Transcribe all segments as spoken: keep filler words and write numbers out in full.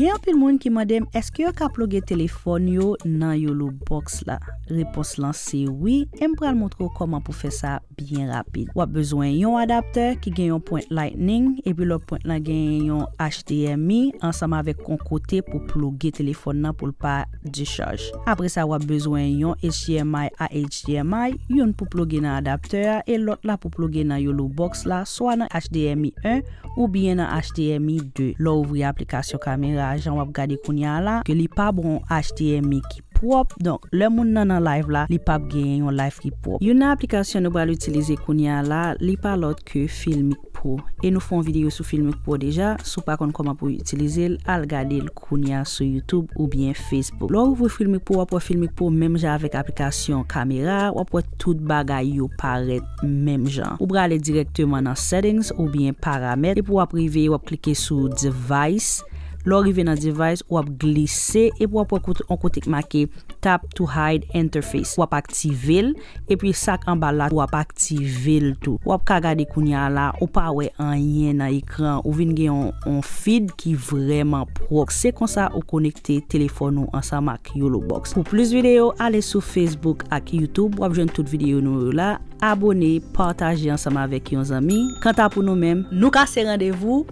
Gen anpil moun ki mande m èske yo ka ploge telefòn yo nan Yolo Box la. Repons lan se wi, e m pral montre w kòman pou fè sa byen rapid. W ap bezwen yon adaptè ki gen yon pwent Lightning, epi lòt pwent lan gen yon H D M I ansanm avèk yon kote pou ploge telefòn nan pou l pa dechaj. Apre sa, w ap bezwen yon H D M I a H D M I, youn pou ploge nan adaptè a e lòt la pou ploge nan Yolo Box la, swa nan H D M I en oubyen nan H D M I de. Lè w ouvri aplikasyon kamera a, jan w ap gade kounye a la, ke li pa bon H D M I ki pwòp. Donk, lè moun nan nan live la, li p ap gen yon live ki pwòp. Youn nan aplikasyon nou pral itilize kounye a la, li pa lòt ke Filmic Pro. E nou fè yon videyo sou Filmic Pro deja. Si w pa konn kòman pou w itilize l, al gade l kounye a sou YouTube oubyen Facebook. Lè w ouvri Filmic Pro, w ap wè Filmic Pro menm jan avèk aplikasyon kamera, w ap wè tout bagay yo parèt menm jan. Ou prale dirèkteman nan settings oubyen paramèt, epi w ap rive, w ap klike sou device. Lè w rive nan device, w ap glise, epi w ap wè kote, yon kote k make tap to hide interface. W ap aktive l, epi sa k anba l la, w ap aktive l tou. W ap ka gade kounye a la, ou pa wè anyen nan ekran, ou vin gen yon, yon feed ki vrèman pwòp. Se konsa ou konekte telefòn ou ansanm ak Yolo Box. Pou plis videyo, ale sou Facebook ak YouTube, w ap jwenn tout videyo nou yo la. Abone, pataje ansanm avèk yon zanmi. Kanta pou nou menm, nou kase randevou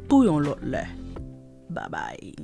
pou yon lòt lè. Babay.